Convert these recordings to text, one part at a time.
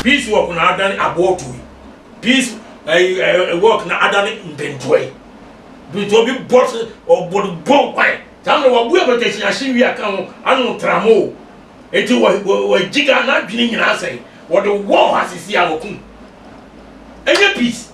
Peace work na adane aboɔ to yi. Peace ɛyi ɛ work na adane mpentoa yi. Mpentoa bi bɔ se ɔbɔ de bɔ kwan. Saa mmerɛ wabu apɛtɛsi ahye wi aka ho ano tramo o. Eti wɔ wɔ wɔagyiga n'adwene nyinaa sɛe. Wɔde wɔɔ ha sisi a wɔkum. Ɛnyɛ peace.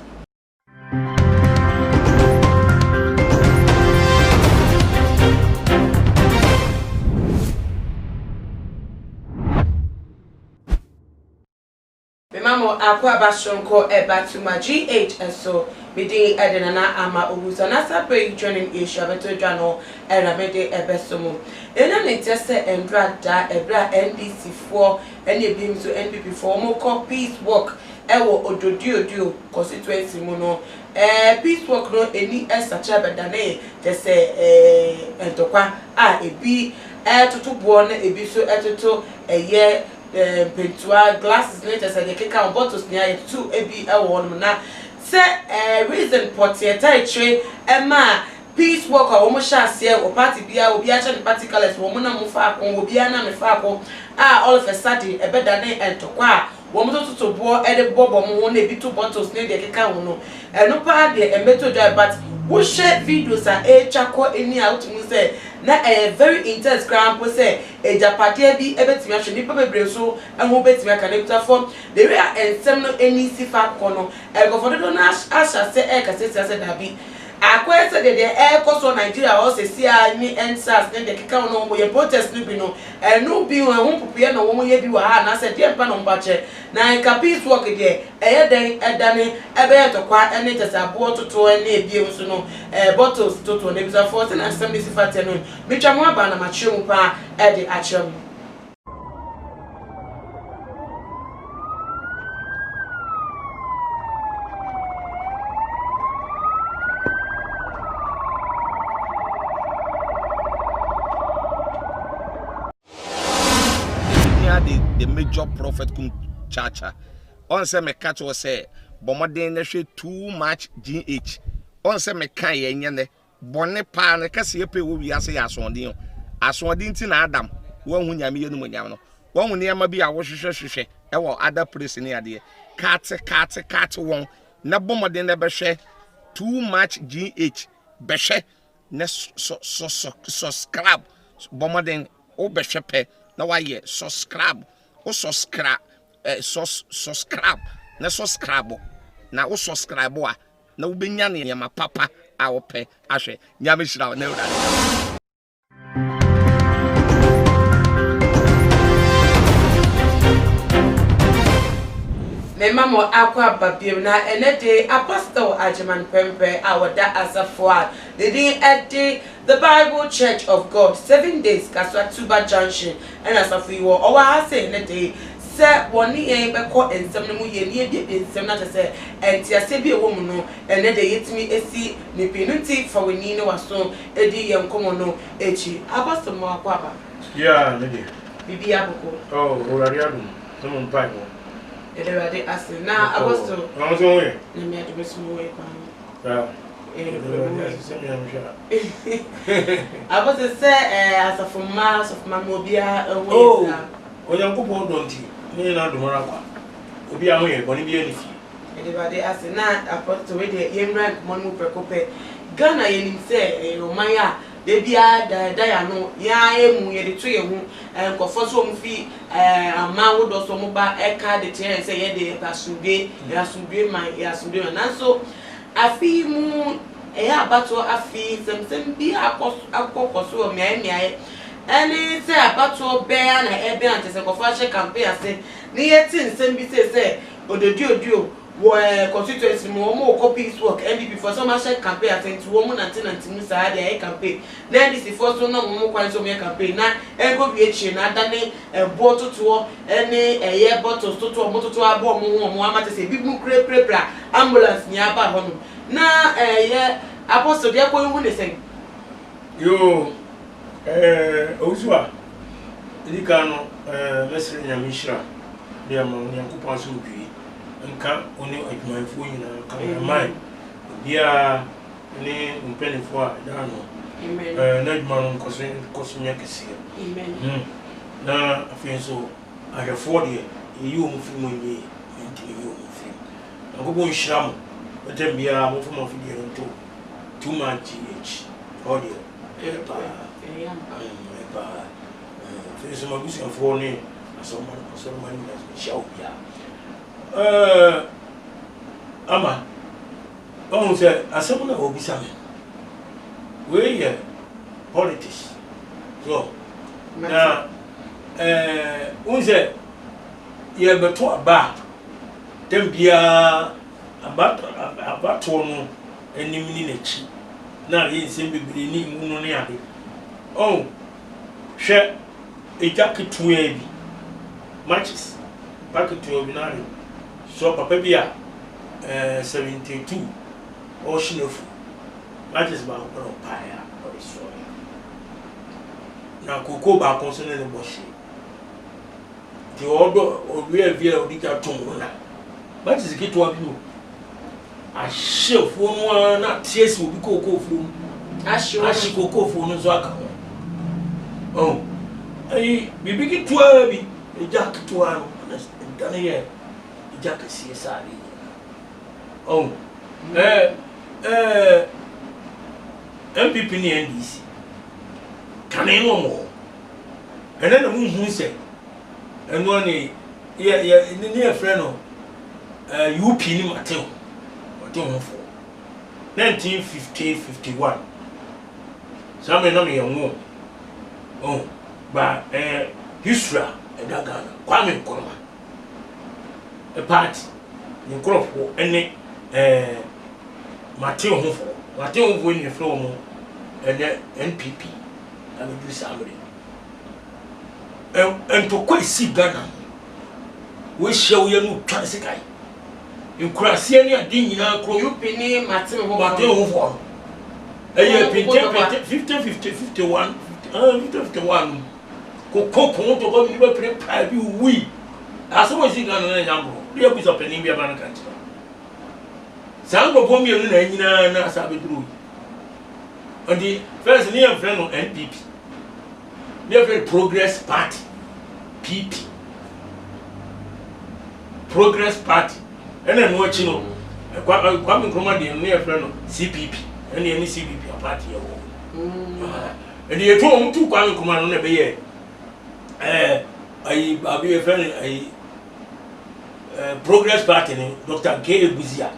Mema mo akwaaba soronko ɛba Tuma GH so. Me din de Nana Ama Owusu anaasɛ berɛ yi Training Asia bɛtɔ dwa no na mede ɛbɛso mo. Yɛnya ne nteɛ sɛ ɛndra da ɛberɛ a NDC foɔ ɛne ebinom nso NPP foɔ wɔn kɔ peace walk ɛwɔ Ododiodio constituency mu no ɛɛ peace walk no ani sakyera bɛdanee kyɛsɛ ɛɛ ntɔkwa a ebi ɛtoto boɔ na ebi nso ɛtoto ɛyɛ ɛɛ mpentua, glasses ne kyerɛ sɛ deɛ ɛkeka ho, bottles nyinaa yɛtutu bi wɔ hɔnom. Na sɛ ɛɛ reason pɔteɛ taekyire ɛmaa peace walk a wɔn hyɛ aseɛ wɔ party biara obiara hyɛ ne party colours wɔn nam faako obiara nam ne faako a all of a sudden ɛbɛdane ntɔkwa a wɔn toto boɔ de bɔ wɔn ho na ebi to bottles ne deɛ ɛkeka ho no ɛno paa deɛ ɛmmɛtɔ dwa but wohwɛ videos a ɛretwa kɔ ani a wotumi hu sɛ na ɛyɛ very intense koraa mpo sɛ Agyapadeɛ bi bɛtumi ahwɛ nnipa bebree nso ho bɛtumi aka. N'abusuafoɔ, the way a nsɛm no ani si fa kɔ no, nkurɔfoɔ dodoɔ no ara ahyɛ aseɛ rekasa tia sɛ daabi, akɔyɛ sɛ deɛ deɛ ɛrekɔ so wɔ Nigeria hɔ seesei ara ne EndSARS ne deɛ ɛkeka ho no, wɔyɛ protest no bi no, ɛno bi ɛho mpopoeɛ na wɔyɛ bi wɔ ha anaasɛ deɛn pa na wɔba kyerɛ. Na nka peace walk deɛ, ɛyɛ dɛn ɛdane ɛbɛyɛ ntɔkwa ne kyɛ sɛ aboɔ totoɔ ne ebiem nso no, bottles totoɔ. N'abusuafoɔ, sɛdeɛ nsɛm no si fa teɛ no, Metwa mo aba na makyerɛ mu paa de akyerɛ mo. Hia de the major prophet kum chacha ɔn sɛ meka kyerɛ sɛ bɔ mmɔden na hwɛ too much gh ɔn sɛ meka yɛ nyɛ nɛ Bɔne paa no kɛseyɛ pɛ wɔ wiase yɛ asoɔden o. Asoɔden nti na Adam wanhu Nyame animuonyam no. Wahu nneɛma bi a wohwehwɛ hwehwɛ wɔ other place ne adeɛ. Kate kate kate wɔn na bɔ mmɔden na bɛhwɛ too much GH bɛhwɛ na sɔ sɔ sɔ subscribe bɔ mmɔden wo bɛhwɛ pɛ na wayɛ subscribe wo subscribe eh, subscribe na subscribe na wo subscribe a na wobɛnya nneɛma papa a wopɛ ahwɛ. Nyame hyira wo na Awurade ka wo. Mema mo akɔ aba bio na ɛnɛ de Apostle Agyeman Prempeh a ɔda asafo a ne din de The Bible Church of God, Seven Days, Kasoa Tuba Junction na asafo yi wɔ. Ɔwɔ ha sɛ ɛnnɛ da yi sɛ wɔne yɛn bɛkɔ nsɛm no mu yie na yɛabiebie nsɛm no akyerɛ sɛ nteaseɛ bi a ɛwɔ mu no, ɛnnɛ da yi yɛatumi asi no pi. Ɛno nti fa w'ani ne w'aso di yɛn nkɔmmɔ no akyi. Apostle Moako Aba. Yeah, me deɛ. Biribiara bɔkɔ. Oh, Awurade adom ne mo mpaebɔ. Yɛda Awurade ase. Na Apostle. Na wo nso wo ho yɛ? Nyame adom nso me ho yɛ paa. Saa. Abɔse sɛ asafo mma asafo mma ma obiara ho yɛ saa. Onyankopɔn dɔ nti ne yɛn adom ara kwa. Obiara ho yɛ, bɔne biara nni fie. Yɛde Awurade ase. Na Apostle wei deɛ yɛmmra nkɔmmɔ no mu prɛko pɛ. Ghana yɛnim sɛ ɛyɛ ɔman a da biara da yɛda yɛn ano, yɛn ara yɛn mu yɛde to yɛn ho. Nkurɔfoɔ nso wɔn fi aman ahodoɔ so wɔn ba ɛka de kyerɛ yɛn sɛ yɛn deɛ yɛpɛ asomdwoeɛ, yɛyɛ asomdwoeɛ man, yɛyɛ asomdwoeɛ man. Nanso Afe yi mu, ɛyɛ abatoɔ afe yi, nsɛmnsɛm bi akɔ akɔ kɔ so wɔ mmeae mmeae. Ɛne sɛ abatoɔ bɛn ara na ɛrebɛn a kyerɛ sɛ nkurɔfoɔ ahyɛ campaign ase na yɛte nsɛm bi sei sɛ Ododiodio wɔ ɛɛ constituency no mu wɔn rekɔ peace walk, NDP foɔ sɛ wɔn ahyɛ campaign ase nti wɔn nantenante mu saa de ayɛ campaign na NDC foɔ nso nam wɔn kwan so wɔyɛ campaign na ɛnkɔ wie akyire na adane ɛboɔ totoɔ ne ɛyɛ bottles totoɔ wɔn toto abɔ wɔn ho wɔn ama kyerɛ sɛ ebi mu kura pirapira ambulance nyinaa ba hɔ nom na ɛyɛ apostle deɛ kɔ ehu ne sɛn. Yoo ɛɛ owusu a edi kan no ɛɛ mɛsrɛ nyame nhyira de ama wo nyankopɔn asomdwie nka wo ne adwumayɛfoɔ nyinaa cameraman obiara ne wo mpanimfoɔ a ɛda ano ɛɛ na adwuma no nkɔso nkɔso nyɛ kɛseɛ. Hmm. Na afei nso ahwɛfoɔ deɛ. Yɛyi wɔn firi mu ɛnyɛ yie, yɛntumi nyi wɔn mfiri mu. Nyankopɔn nhyira mo, mo tɛm biara momfa mo afidie no nto Too Much GH, ɛhɔ deɛ ɛyɛ paa, ɛyɛ paa. Afei nso m'abusuafoɔ ne asɔremma asɔremma no nyinaa nso mehyia obiara. Ɛɛ ama ɔhu sɛ asɛm no a wɔbisa me wei yɛ politics so na ɛɛ wohu sɛ yɛbɛto aba a tɛm biara abatoɔ no anim ne n'akyi na yɛ nsɛm bebree ne mu no ne ade ɔn hwɛ egya ketewaa bi matches pa ketewa bi na ade so papa bi a ɛɛ 72 ɔrehye n'afu matches baako pɛ na ɔpaeɛ a ɔde sɔre na kookoo baako nso ne no bɔ hye nti ɔdɔ ɔwia bi a ɔde gya tom no na matches ketewa bi o ahye afuo no ara na ate asi obi kookoo fuo mu ahye kookoo fuo no nso aka ho ɔn ayi biribi ketewa bi egya ketewa no na ɛda no yɛ egya kɛseɛ saa de nyinaa ɔn ɛɛ ɛɛ NPP ne NDC kane no wɔn wɔ ɛnɛ na mo hu sɛ ɛno ne yɛ yɛ ne yɛfrɛ no ɛɛ UP ne Mateo Mateo ho foɔ 1950 51 saa mmerɛ na meyɛ nwo ɔn ba ɛɛ history a ɛda Ghana Kwame Nkrumah party ne nkurɔfoɔ ɛne ɛɛ Mateo ho foɔ Mateo ho foɔ ne yɛfrɛ wɔn ɛnɛ NPP abɛduru saa mmerɛ yi. Ntɔkwa esi Ghana no, woahyia wo yɛ no wotwa ne sekan. Nkuraseɛ ne ade nyinaa kuro. UP ne Matemehofoɔ. Matemehofoɔ no. Ɛyɛ pinte pinte 50 50 51 50 51 no. Koko ko ntɔkwa bi nipa pere paa bi wui. Asɛm a esi Ghana no ɛnyɛ agorɔ. Wode abusa panin bi aba no ka nkyerɛ. Saa nkurɔfoɔ mmienu na anyinaa na asa abɛduru yi. Nti first ne yɛmfrɛ no NPP. Ne yɛfrɛ no Progress Party. PP. Progress Party. Ɛna ɛno akyi no, Kwame Nkrumah deɛ no ne yɛfrɛ no CPP. Ɛne ɛne CPP a party yɛ wɔ. Ɛne yɛtu wɔn tu Kwame Nkrumah no na ɛbɛyɛ ɛɛ ayi baabi yɛfrɛ no ayi ɛɛ Progress Party no Dr. K. A. Busia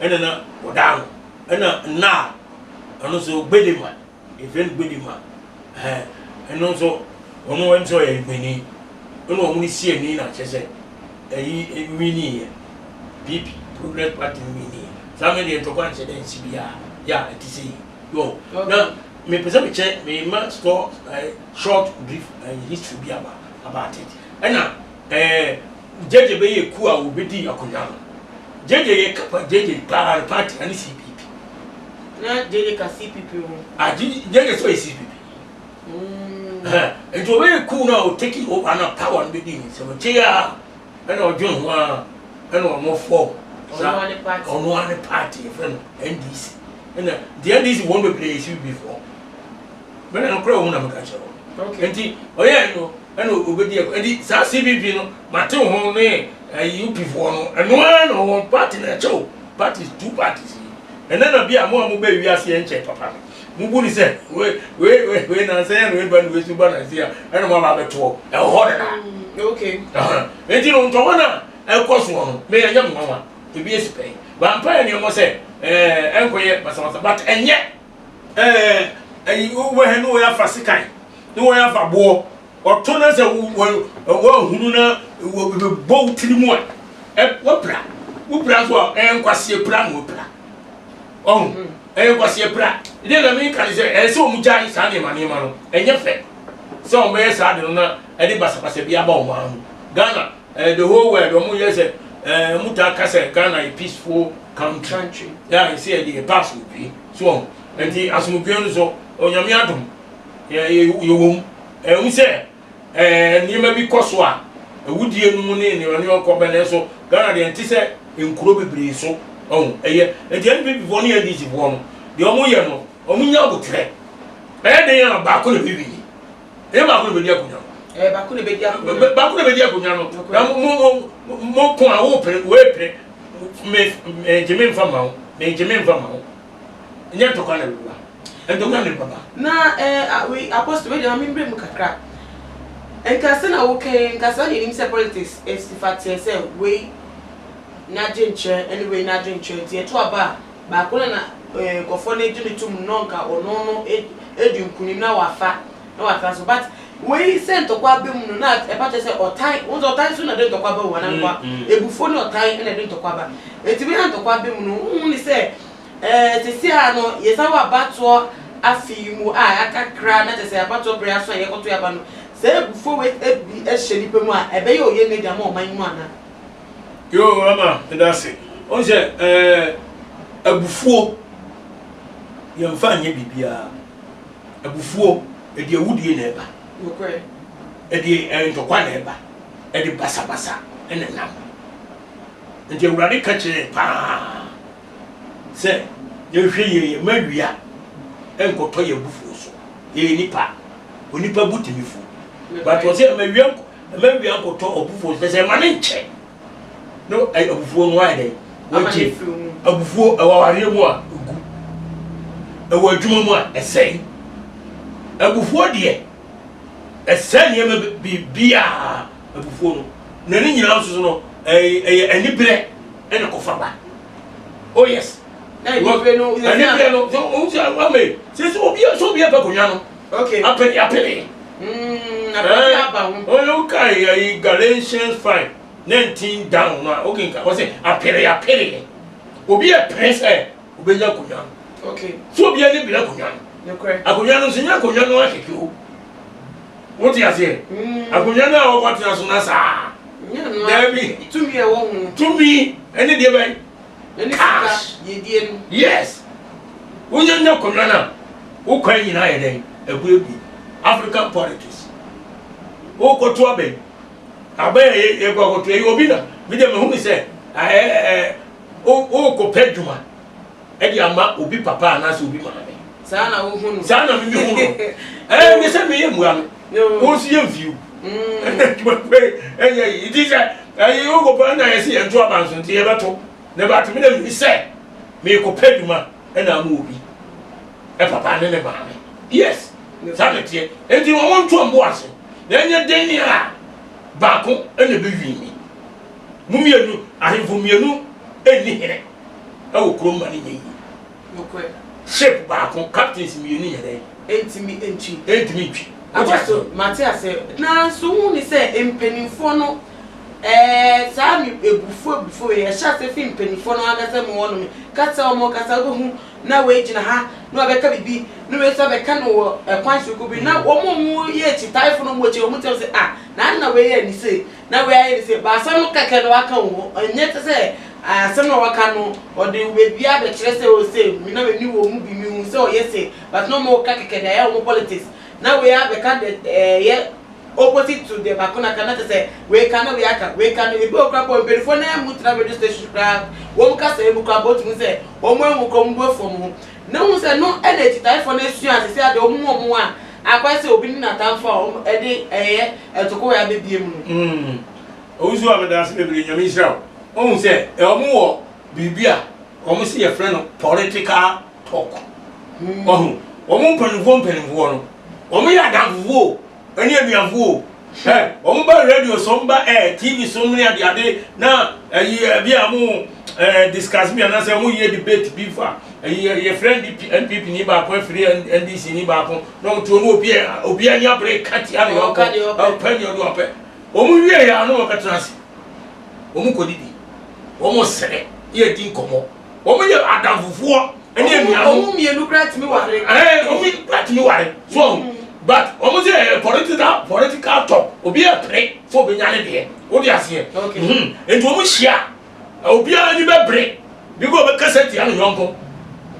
ɛna na ɔda ano. Ɛna Naa ɔno nso Gbedema yɛfrɛ no Gbedema ɛhɛn ɛno nso ɔno ɛm sɛ ɔyɛ Gbeni ɛna wɔn no si ani na kyerɛ sɛ ɛyi nwini yɛ PP Progress Party nwini yɛ saa mɛ deɛ ntɔkwa nhyɛ dɛ nsi biara yɛ a ɛte sɛ yi yɔ na mepɛ sɛ mekyɛ mema store ɛɛ short brief ɛɛ history bi aba about it ɛna ɛɛ Gyegye bɛyɛ kuo a wɔbɛdi akonnwa no. Gyegye yɛ kapa gyegye paa no party ɛne CPP. Na gyegye ka CPP ho. Ah gyegye sɛ ɔyɛ CPP. Mm. Nti ɔbɛyɛ kuo no a ɔteki over na power no bɛdi ne nsam. Nkyɛ yɛ a ɛna ɔdwen ho a ɛna ɔno fɔm. Ɔno ane party yɛfrɛ no NDC. Ɛna nti NDC wɔn bebree yɛ CPP foɔ. Mɛna no korɛ wɔn na meka kyerɛ wɔn. Nti ɔyɛ no ɛna obedi ɛkɔ ɛdi saa CPP no mate ho ne ɛyi UP foɔ no ɛno ara na wɔn party na ɛkyɛ o parties two parties yi ɛnɛ na bi a mo a mo bɛ wiase yɛn nkyɛn papa no mo bu ni sɛ wei wei wei wei nansa yɛn na wei ba na wei so ba na si a ɛna mo aba abɛtoɔ ɛwɔ hɔ dada okay eti no ntɔkwa na ɛkɔ soɔ no mɛ ɛnyɛ mo nwanwa ebi esi pɛn ba mpa yɛ nneɛma sɛ ɛɛ ɛnkɔ yɛ basabasa but ɛnyɛ ɛɛ ɛyi wɔ hɛ ne wɔyɛ afa sekan ne wɔyɛ afa boɔ ɔto na sɛ wɔahunu na wɔbɛbɔ wo tiri mu a wɔpira wopira nso a ɛyɛ nkwaseɛ pira na wɔpira ɔho mm. ɛyɛ nkwaseɛ pira deɛ na meka ne sɛ ɛyɛ sɛ wɔn gyae saa nneɛma nneɛma no ɛnyɛ fɛ sɛ wɔn bɛyɛ saa de no na ɛde basabasa bi aba wɔn ano Ghana ɛɛ the whole world wɔn yɛ sɛ ɛɛ wɔn taa ka sɛ Ghana yɛ peaceful country yɛ a yɛsɛ yɛde yɛ pa asomdwie so wɔn nti asomdwie no so Onyame adom yɛ yɛ yɛwɔ mu ɛhu sɛ ɛɛ nneɛma bi kɔ so a awudie no mu ne nneɛma nneɛma kɔ bɛ nanso Ghana deɛ nte sɛ nkuro bebree so ɔho ɛyɛ nti NPP foɔ ne NDC foɔ no deɛ wɔn yɛ no wɔn nya abotrɛ ɛyɛ den a baako na bɛwi ni ɛyɛ baako na bɛdi akonnwa no. Ɛɛ baako na ebedi akonnwa. Baako na ebedi akonnwa no. Na mo mo mo ko a wo pere wo pere me me gye me nfa ma wo me gye me nfa ma wo. Nyɛ ntɔkwa na bɛba. Ntɔkwa na bɛba. Na ɛɛ wei apostle wei deɛ ma me mbrɛ mu kakra. Nka sɛ na wo kɛn nka sɛ na yɛnim sɛ politics esi fa teɛ sɛ wei n'adwenkyerɛ ɛne wei n'adwenkyerɛ nti yɛto aba a baako na na ɛɛ nkurɔfoɔ no gye no tom no nka ɔno no edi nkunim na wafa na watena so but wei sɛ ntɔkwa aba mu no na ɛba kyerɛ sɛ ɔtan wohu sɛ ɔtan nso na ɛde ntɔkwa ba o anaa meboa ebufuo ne ɔtan na ɛde ntɔkwa ba nti wei a ntɔkwa aba mu no wohu ne sɛ ɛɛ sisi a no yɛsan wɔ abatoɔ afe yi mu a aka kra na kyerɛ sɛ abatoɔ bere aso a yɛkɔto aba no sɛ ebufuo wei ebi hyɛ nipa mu a ɛbɛyɛ oyɛ ne de ama ɔman yi mu anaa. Yoo ama meda ase. Wohu sɛ ɛɛ abufuo yɛmfa nyɛ biribiara. Abufuo, ɛde awudie na ɛba. Nokorɛ. Ɛde ntɔkwa na ɛba. Ɛde basabasa na ɛnam. Nti Awurade ka kyerɛ yɛn paa sɛ yɛnhwɛ yie, yɛmma awia nkɔtɔ yɛn abufuo so. Yɛyɛ nipa. Onipa bu tumi fu. But ɔsɛ ɛmma awia ɛmma awia nkɔtɔ abufuo so. Kyerɛ sɛ ɛma ne nkyɛ. No abufuo no ayɛ dɛn? Wagye. Abufuo ɛwɔ awareɛ mu a egu. Ɛwɔ adwuma mu a ɛsɛe. Abufuo deɛ ɛsɛe nneɛma biribiara abufuo no. Na ne nyinaa nso so no ɛyɛ aniberɛ ɛna kɔfa ba. Oh yes. Anibere no. Anibere no. So o sɛ ame sɛ sɛ obi sɛ obi apɛ akonnwa no. Okay. Apɛ apɛ. Apɛ aba ho. Ɔyɛ o ka yɛ Galatians 5. 19 down no a wokenkan wɔ sɛ apereapere obi ɛpere sɛ obɛnya akonnwa no okay. So obi ani bere akonnwa no akonnwa no nso nyɛ akonnwa no akeke o wote aseɛ mm. Akonnwa no a wɔkɔtena so no saa daabi tumi ɛwɔ ho tumi ɛne deɛ bɛn cash yes wonya nya akonnwa no a wo kwan nyinaa yɛ dɛn abuebue. African politics wokɔto abɛn Abɛn a yɛkɔ akɔto ɛyɛ obi na me deɛ mahu ne sɛ ɛɛ wokɔpɛ adwuma ɛde ama obi papa anaasɛ obi maame. Saa na wohu no. Saa na mimi hu no. Ɛɛ ne sɛ meyɛ mmua no. Wo nso yɛ mfiw. Ɛna adwuma pɛ ɛyɛ yi nti sɛ ɛyɛ wokɔpɛ ɛna yɛsi yɛn to aba nso nti yɛbɛto na baate me na mi sɛ mekɔpɛ adwuma ɛna ama obi ɛpapa ne ne maame. Yes saa na ɛteɛ nti wɔn nto mbo ase. Na ɛnyɛ den a baako na ɛbɛwin me. Mo mmienu, ahemfo mmienu nni hene wɔ kurom ma no nyɛ yie. Nokorɛ. Ship baako, captains mmienu nyɛ dɛn? Ɛntumi ntwi. Ɛntumi ntwi. Wote aseɛ? Apostle, mate aseɛ. Nanso wohu ne sɛ mpanimfoɔ no, ɛɛ saa ne abufuo abufuo wei, ɛhyɛ aseɛ firi mpanimfoɔ no ankasa mu hɔnom. Kasa a wɔkasa, wobɛhu na wei gyina ha na wabɛka biribi, na wei nso abɛka no wɔ ɛkwan soronko bi, na wɔn a wɔyɛ akyitaefo no wɔn akyi wɔn tiam sɛ ah, na ade na wei yɛ ne sei, na wei ayɛ ne sei, ba asɛm no kɛkɛ na waka wɔ hɔ, ɛnyɛ te sɛ asɛm na waka no ɔde baabi abɛkyerɛ sɛ o sei, me na m'ani wɔ mu bi, mehu sɛ ɔyɛ sei, but na wɔn ka kɛkɛ de ayɛ wɔn politics, na wei abɛka de ɛyɛ opposite to deɛ baako no aka na kyerɛ sɛ wei ka na wei aka wei ka no ebi wɔ koraa mpo mpanimfoɔ no ara tena radio station koraa wɔn kasa mu koraa mpo wotumi sɛ wɔn ahu koraa wɔn bo afu wɔn ho na wohu sɛ no ɛna akyitaefoɔ no asua sisi adeɛ wɔn mu wɔn a akɔyɛ sɛ obi ne n'atamfo a wɔn ɛde ɛyɛ ɛtoko wɔ abɛbie mu no. Owusu a meda ase bebree Nyame nhyira wo. Wohu sɛ wɔn wɔ biribi a wɔn se yɛfrɛ no political talk. Wahu wɔn mpanimfoɔ mpanimfoɔ no wɔn yɛ adamfofoɔ o ɛne anuafoɔ o ɛ wɔn ba radio so wɔn ba ɛ tv so ne adeade na ɛyi ɛbi a wɔn ɛɛ discuss bi anaasɛ wɔn yɛ debate bi fa ɛyi yɛfrɛ NDP NPP ni baako afiri NDC ni baako na wɔn to no obi obi ani abere katia ne yɔnko ɔpɛ ne ɔde ɔpɛ wɔn wie yɛ ano wɔn bɛtena ase wɔn kɔ didi wɔn sere yɛ di nkɔmɔ wɔn yɛ adamfofoɔ. Ɛne anuanom. Wɔn mmienu koraa tumi ware. Ɛɛ wɔn mmienu koraa tumi ware. So but wɔn sɛ ɛyɛ political political talk obi yɛ pere sɛ obi nya ne deɛ o de aseɛ. Okay. Mhm. Nti wɔn hyia obiara ani bɛ bere bi ko ɔbɛ kasa tia ne yɔnko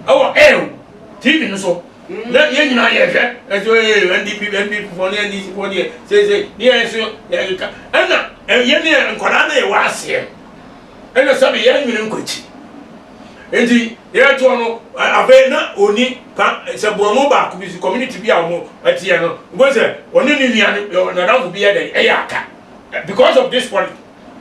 ɛwɔ air TV no so. Na yɛn nyinaa yɛhwɛ ɛsɛ ee NDP NPP foɔ ne NDC foɔ deɛ seesei ne yɛn nso yɛkeka ɛna yɛn ne nkwadaa na yɛwɔ aseɛ ɛna sɛbi yɛn nwene nkɔ akyi. Nti yɛtoɔ no afei na ɔni ka sɛ borɔno baako bi so community bi a wɔn ɛteɛ no wobɛhu sɛ ɔne ne nua no nadamfo bi yɛ dɛn ɛyɛ aka because of this politics.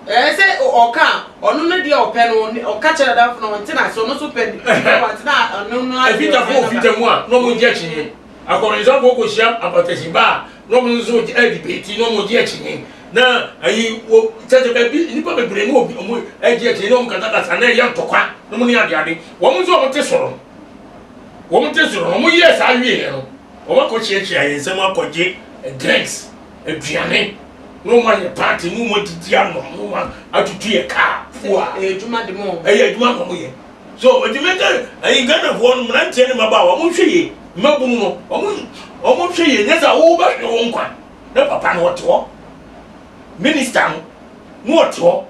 Ɛɛ sɛ ɔka a, ɔno no deɛ ɔpɛ no, ɔka kyerɛ n'adamfo no, ɔnte n'ase, ɔno nso pɛ deɛ wante na ɔno no adeɛ Afitafoɔ wɔ fita mu a na wɔn gye akyinnye. Akɔnsafoɔ kɔhyia apatasi ba a na wɔn nso ɛdibeti na wɔn gye akyinnye. Na ayi wɔ kyɛ sɛ baabi nnipa bebree ne obi wɔn gye akyinnye na wɔn kasakasa na ɛyɛ ntɔkwa na wɔn ne adeade. Wɔn nso a wɔte soro no, wɔn te soro no, wɔn yɛɛ saa wieɛ no, wɔn akɔkyiakyia yɛn nsam akɔgye drinks, aduane. Na wɔn ayɛ party na wɔn adidi anom na wɔn atutu yɛ kaa fua. Ɛyɛ adwuma de ma wɔn. Ɛyɛ adwuma na wɔn yɛ. So ɛdi mi sɛ ɛyi Ghanafoɔ no mmeranteɛ ne mmabaawa wɔn nhwɛ yie mmabunu no wɔn wɔn nhwɛ yie nyɛ sɛ wɔn bɛhwɛ wɔn nkwa na papa no ɔte hɔ minister no na ɔte hɔ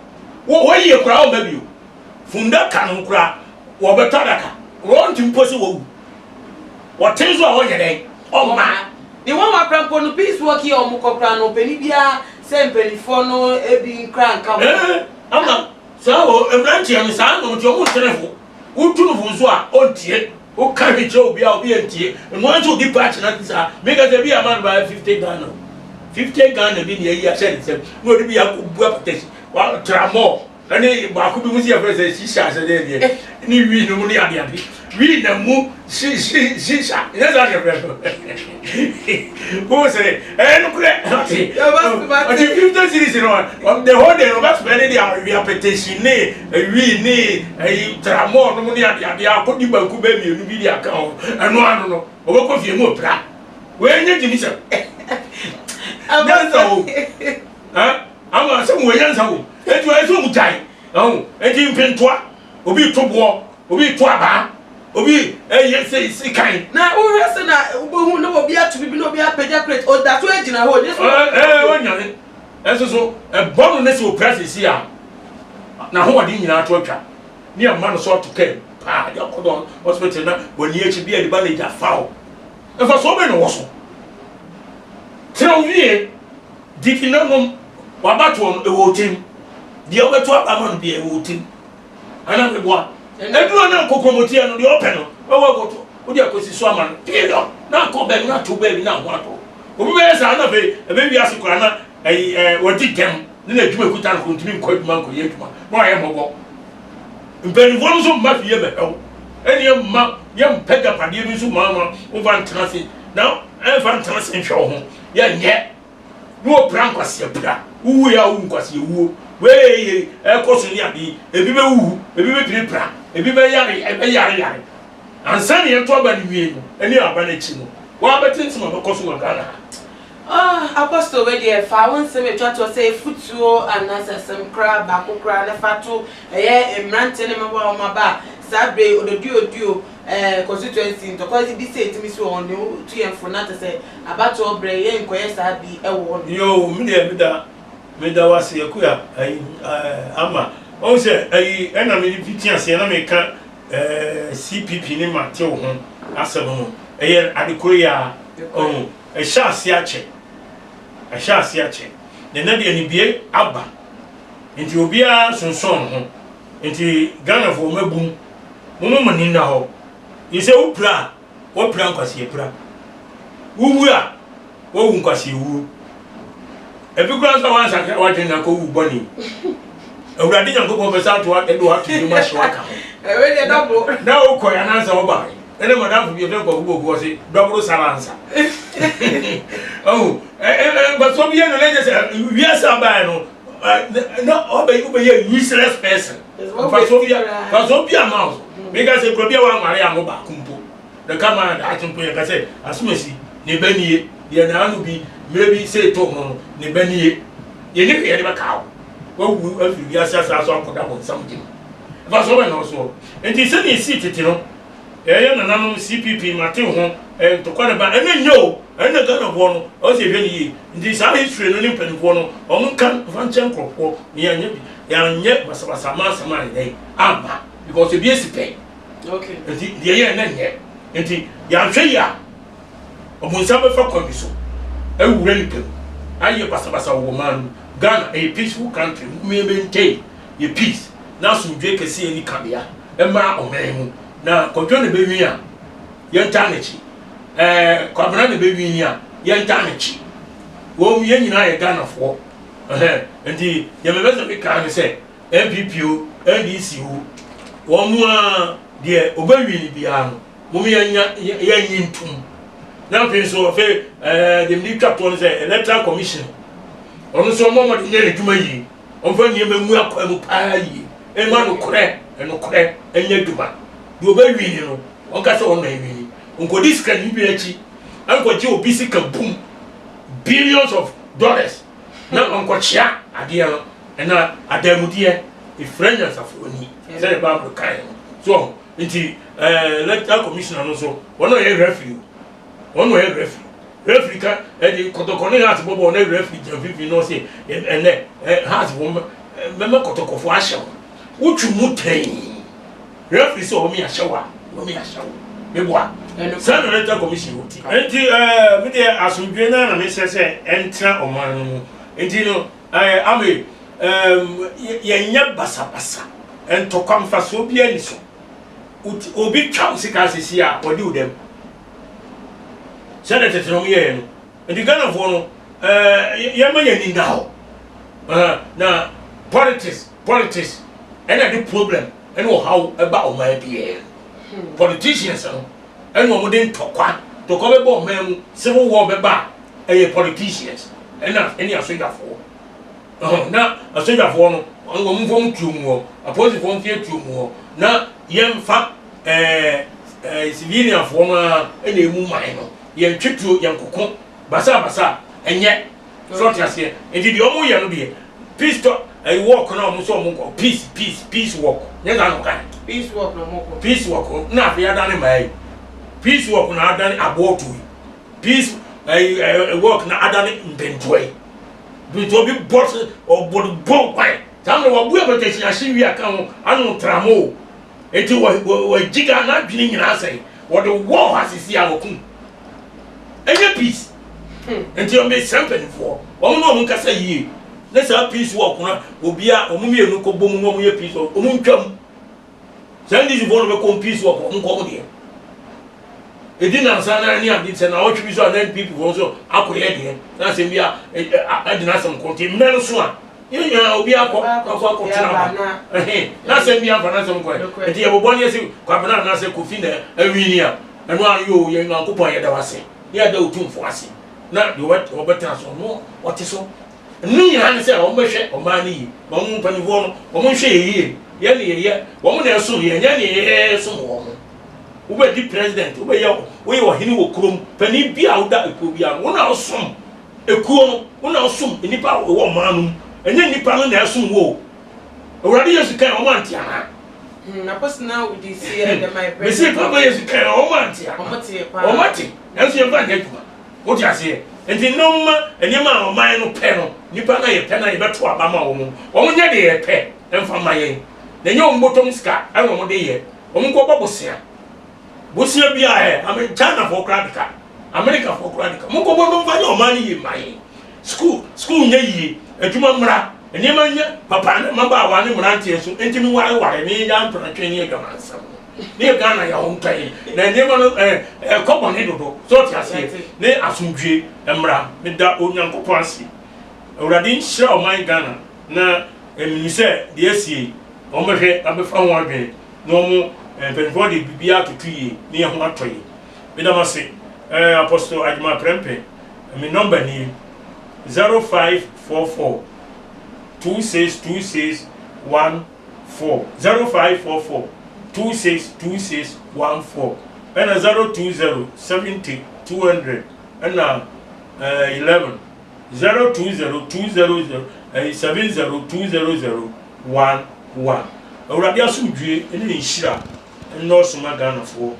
wɔ wɔyie koraa wɔn ba bio fundaka no koraa wɔbɛtɔ adaka wɔn ti mpo sɛ wɔwu wɔte nso a wɔnyɛ dɛn ɔmma. Ne nwanwa koraa mpo no peace walk yi a wɔn kɔ koraa no ɔpanin biara sɛ mpaninfoɔ no bi nkra nka ho. Ɛɛ ama saa o mmeranteɛ no saa na wɔn ti wɔn ntene fo wotu no fo nso a ɔntie woka hwee kyerɛ obi a obi antie mmoa nso odi paakye na saa meka sɛ bi ama no baa 50 Ghana 50 Ghana bi ne ayi ahyɛ ne nsam na ɔde bi akɔ bu apatasi wa tramɔ Ɛne baako bi mu si yɛfrɛ sɛ shisha sɛ deɛ deɛ ne wii no mu ne ade ade wii na mu shi shi shisha nyɛ saa yɛfrɛ no wo sɛ ɛyɛ nokorɛ ɔte ɔte 50 series no the whole day no ɔbɛ spend ne de awe apɛtɛsi ne wii ne ɛyi tramɔɔ no mu ne ade ade akɔdi banku bɛ mmienu bi de aka ho ɛno ano no ɔbɛkɔ fie mu ɔpira wei nyɛ gyimi sɛm nyansa o Ama sɛ wɔn nyansa wom. Enti wɔyɛ sɛ wɔn gyae. Ɛho. Enti mpentoa, obi to boɔ, obi to abaa, obi ɛyɛ sɛ sikan. Na wohwɛ sɛ na wobɛhu na obi ato bibi na obi apagya crate, ɔda so gyina hɔ. Nyɛ sɛ Ɛɛ ɔnyane. Ɛnso so ɛbɔ no ne sɛ opira sisi a, n'ahoɔden nyinaa to atwa. Ne ama no so ato kaa mu paa de akɔ dɔn hospital na w'ani akyi bi a de bandage afa wo. Mfasoɔ bɛn na ɛwɔ so? Tena wo fie. Didi na nom. W'abatoɔ no, ɛwɔ wo tirim. Deɛ wobɛto aba ama no biara, ɛwɔ wo tirim. Anaa meboa? Aduru a na nkokomoteɛ no, deɛ ɔpɛ no, wobɛwɔ akɔto, wode akɔsi so ama no. Period. Na akɔ baabi, na ato baabi, na ho atɔ. Obi bɛyɛ saa na afei, ɛbɛ wiase koraa na ɛyi ɛɛ wadi dɛm ne n'adwuma ekuta no koraa, ntumi nkɔ adwuma nkɔyɛ adwuma, na wayɛ mmɔbɔ. Mpanimfoɔ no nso mma fie bɛhwɛ wo, ɛne mma yɛmpɛ agyapadeɛ bi nso mma ma womfa ntena ase na ɛmfa ntena ase nhwɛ wo ho. Yɛnyɛ. Na wɔpira nkwasea pira. Wowu yɛ a wowu nkwasea wuo. Wei yɛ ɛkɔ so ne ade yi. Ebi bɛwuwu, ebi bɛpirapira, ebi bɛyare, ɛbɛyare yare. Ansa na yɛto aba no wie no, ɛne aba no akyi no, woabɛte nsɛm a ɛbɛkɔ so wɔ Ghana ha. Ah, Apostle wei deɛ fa wo nsɛm atwa toɔ sɛ afutuo anaasɛ asɛm koraa baako koraa na fa to ɛyɛ mmeranteɛ ne mmabaawa wɔn aba a saa berɛ yi ɔdɔduoduo eh, constituency ntɔkwa bi sɛ ɛtumi si wɔ hɔ no wotu yɛn fo na kyɛ sɛ abatoɔ berɛ yɛn nkɔyɛ saa bi wɔ hɔ nom. Yoo me deɛ meda meda wo ase Akua ayi eh, ama wahu sɛ ayi ɛna me fiti aseɛ na meka eh, CPP ne matew ho asɛm no ɛyɛ ade koro yi ara ɔho ɛhyɛ aseɛ akyɛ ɛhyɛ aseɛ akyɛ na ɛnɛ deɛ ne bie aba nti obiara sonsɔn ho nti Ghanafoɔ mabum Momma mo ani nna hɔ. Gye sɛ wopira a, woapira nkwaseapira. Wowu a, woawu nkwaseawuo. Ebi koraa nso a woansakra w'adwene na akɔwu bɔne. Awurade Nyankopɔn bɛsa ato de wo ato dwom ahyew aka ho. Na wokɔe anaasɛ wobae. Ɛne madamfo bi yɛfrɛ no Kwaku Boku ɔse dɔboro salansa. Ɔho, mfasoɔ biara nni hɔ na kyerɛ sɛ wiase a wobaeɛ no na wobɛyɛ useless person. Mfasoɔ bi mfasoɔ bi ama wo. Meka sɛ kura bi a wanware anwo baako mpo. Na ka ma daakye mpo yɛka sɛ asomasi ne ba nie deɛ n'ano bi mmerɛ bi sɛ ɛtɔ no no ne ba nie. Yɛni hwee yɛde bɛka wo. Wawu afiri wiase asaa so akɔda bonsam gyem. Mfasoɔ bɛn na ɔsoɔ? Nti sɛdeɛ ɛsii tete no Yɛyɛ nananom CPP mate ho ntɔkwa no ba ɛnɛ nyɛ o ɛnɛ Ghanafoɔ no ɔwɔ sɛ yɛhwɛ no yie nti saa history no ne mpanimfoɔ no wɔn nka mfa nkyɛ nkorɔfoɔ na yɛanyɛ bi yɛanyɛ basabasa ama asɛm ayɛ dɛn amma because ebi esi pɛn okay nti deɛ yɛ ɛnɛ nyɛ nti yɛanhwɛ yie a ɔbonsam bɛfa kwan bi so awura nipa mu ayɛ basabasa wɔ ɔman no mu Ghana ɛyɛ peaceful country mu maintain yɛ peace na asomdwoe kɛseɛ ni kabea. mmra ɔman mu. Na Kwadwo na ɛbɛwin a, yɛntaa n'akyi. Ɛɛ Kwabena na ɛbɛwin a, yɛntaa n'akyi. Wɔn yɛn nyinaa yɛ Ghanafoɔ. Ɛhɛn, nti deɛ mepɛ sɛ meka ne sɛ NPP o, NDC o, wɔn a deɛ ɔbɛwin biara no, mom yɛnya yɛnyi ntom. Na afei nso afei ɛɛ deɛ mede twa toɔ no sɛ Electoral Commission, ɔno nso ɔmmɔ mmɔden nyɛ n'adwuma yie. Ɔmfa nneɛma ngu akwan mu paa yie. Mma nokorɛ, nokorɛ nyɛ adwuma. Deɛ ɔbɛwini no, ɔnka sɛ ɔno na awini. Ɔnkɔdi sikani bi akyi nkɔgye obi sika bum, billions of dollars, na ɔnkɔkyea adeɛ no. Ɛna adanmudeɛ, ɛfira nyansafoɔ ani, sɛdeɛ Bible kaeɛ no. So ɔho? Nti eh, electoral commissioner no nso, wɔn na ɔyɛ referee o. Wɔn na ɔyɛ referee. Referee ka ɛde kɔtɔkɔ ne Hearts bɔ bɔɔl na referee gyina mfimfini na ɔse ɛnɛ ɛ Hearts fo mɛma kɔtɔkɔfo ahyɛ wo. Wotwi mu tɛn. Referee sɛ ɔme ahyɛ wo a, ɔme ahyɛ wo. Meboa. Saa na electoral commission wɔ ti. Nti ɛɛ me deɛ asomdwoe no ara na mesrɛ sɛ ɛntena ɔman no mu. Nti no ɛɛ ame ɛɛm yɛnyɛ basabasa. Ntɔkwa mfasoɔ biara nni so. Obi twa wo sika sisi a, ɔdi wo dɛm. Sɛdeɛ tete no wɔyɛeɛ no. Nti Ghanafoɔ no, ɛɛ yɛma yɛn ani nna hɔ. Ɛɛ na politics politics ɛna de problem ɛne ɔhaw ɛba ɔman biara mu. Hmm. Politicians no ɛna wɔn de ntɔkwa ntɔkwa bɛba ɔman mu, civil war bɛba a ɛyɛ politicians ɛna ɛne asogyafoɔ. Ɛhɔ na asogyafoɔ no wɔn mfa wɔn tuo mu hɔ, apolisifoɔ mfa yɛ tuo mu hɔ na yɛmfa ɛɛ ɛɛ civilianfoɔ no ara ɛna emu man no yɛntwe tuo yɛnkoko basabasa ɛnyɛ so ɔte aseɛ nti deɛ wɔn yɛ no deɛ peace tɔ ɛyi work na wɔn nso wɔn kɔ peace peace peace work nyɛ saa na ɔka peace work na wɔn kɔ peace work na afei adane mmaa yi peace work na adane aboɔ tuo yi peace ɛyi ɛɛ work na adane mpentoa yi bi obi bɔ ɔbɔ bɔ kwan saa mmerɛ wabu apɛtɛsi ahye wi aka ho ano tramo o eti wɔ wɔ wɔagyi ga n'adwene nyinaa sɛn wɔde wɔ hɔ asisi a wɔkum ɛnyɛ peace hmm. nti wɔn bɛsrɛ mpanimfoɔ wɔn ne wɔn nkasa yie ne saa peace wɔ ɔkono obia wɔn mmienu kɔ bɔ mu na wɔn yɛ peace wɔn ntwam Saa NDC foɔ no bɛkɔ peace walk wɔn nkɔ deɛ. Ɛdi nansa na ne ade sɛ naawɔtwe bi so a na NPP foɔ nso akɔyɛ deɛ na asɛm bi a ɛde n'asɛm kɔ nti mmerɛ no so a yɛn nyinaa obi akɔ akɔ akɔtena ba ɛhe na asɛm bi amfa n'asɛm kɔ nti yɛbɔbɔ ne yɛsɛ Kwabena anaasɛ Kofi na awini a ɛno a yoo yɛn Nyankopɔn yɛda wase ne yɛda Otumfoɔ ase na deɛ ɔbɛtena so no ɔte so. Ne nyinaa ne sɛ wɔbɛhwɛ ɔman no yie. Wɔn mpanimfoɔ no, wɔnhwɛ yɛn yie. Yɛn ne yɛyɛ, wɔn na ɛsom yɛn, yɛn ne yɛsom wɔn. Wobɛdi president, wobɛyɛ, woyɛ ɔhene wɔ kurom, panin bi a woda ekuo bi ano, wo na wosom ekuo no, wo na wosom nnipa a wɔwɔ ɔman no mu. Ɛnyɛ nnipa no na ɛsom wo o. Awurade Yesu kan wɔn ante anaa? Mese Papa Yesu kan wɔn ante anaa? Wɔn ate, nanso yɛmfa nyɛ adwuma. Wote aseɛ? Enti nnoɔma, nneɛma a ɔman no pɛ no, nnipa no a yɛpɛ no a yɛbɛto aba ma wɔn no, wɔnyɛ deɛ yɛpɛ mfa mma yɛn. Na ɛnyɛ wɔn bɔtɔm sika na wɔde yɛ. Wɔn nkɔbɔ bosea. Bosea biara ɛ, ame, Chinafoɔ koraa de ka, Amerikafoɔ koraa de ka. Monkɔbɔ no mfa nyɛ ɔman no yie mma yɛn. Sukuu, sukuu nyɛ yie, adwuma mmra, nneɛma nyɛ papa na mmabaawa ne mmeranteɛ nso ntumi nwareware ne yɛngyae mpenatwe ne adwamansɛm no. Ne yɛ Ghana yɛ ho ntɔ yɛn na nneɛma no ɛɛ ɛkɔ bɔne dodo so ɔte aseɛ ne asomdwie mmra meda Onyankopɔn ase Awurade nhyira ɔman Ghana na menim sɛ deɛ asie yi wɔn bɛhwɛ abɛfa ho adwene na wɔn mpanimfoɔ de biribiara atoto yie ne yɛn ho atɔ yɛn meda mo ase ɛɛ Apostle Agyemang Prempeh me nɔmba nie 0544 2626 1 4 0544 26 26 14 ɛna 020 70 200 ɛna eh, 11 020 200 eh, 70 200 11 Awurade asomdwie ne ne nhyira nnɔɔso ma Ghanafoɔ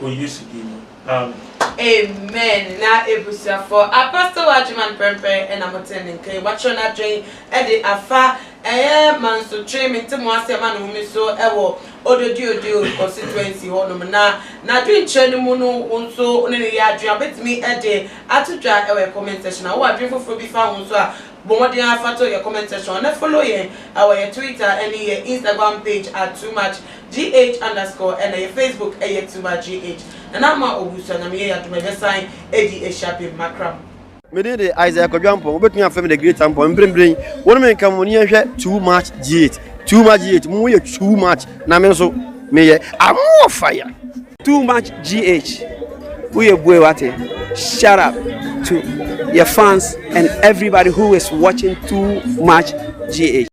wɔ Yesu din mu. Amen. Amen na ebusuafo Apostle Agyeman prɛmprɛ na mo tee ne nka yi wakyerɛ n'adwen de afa ɛyɛ mansotwe mente mo ase ɛma ne home so ɛwɔ Ododiodio constituency hɔ nom na n'adwenkyerɛ no mu no wo nso wo ne no yɛ adwen a wobɛtumi de ato dwa ɛwɔ yɛ comment section a wowɔ adwen foforɔ bi fa ho nso a. Bɔ mmɔden ara fa to yɛ comment section na follow yɛn wɔ yɛ Twitter ne yɛ Instagram page at too much gh underscore ɛna yɛ Facebook ɛyɛ too much gh. Nana Ama Owusu Anyame yɛ yɛ adom a yɛbɛsan adi ahyia biom. Makram. Me din de Isaiah Kwadwo Ampong, wobɛtumi afrɛ me The Great Ampong. Mprempren, wo ne me nka mo ni yɛnhwɛ Too Much G8. Too Much G8, mo yɛ too much na me nso meyɛ I'm fire. Too much GH woyɛ bue wate shut up to your fans and everybody who is watching too much GH.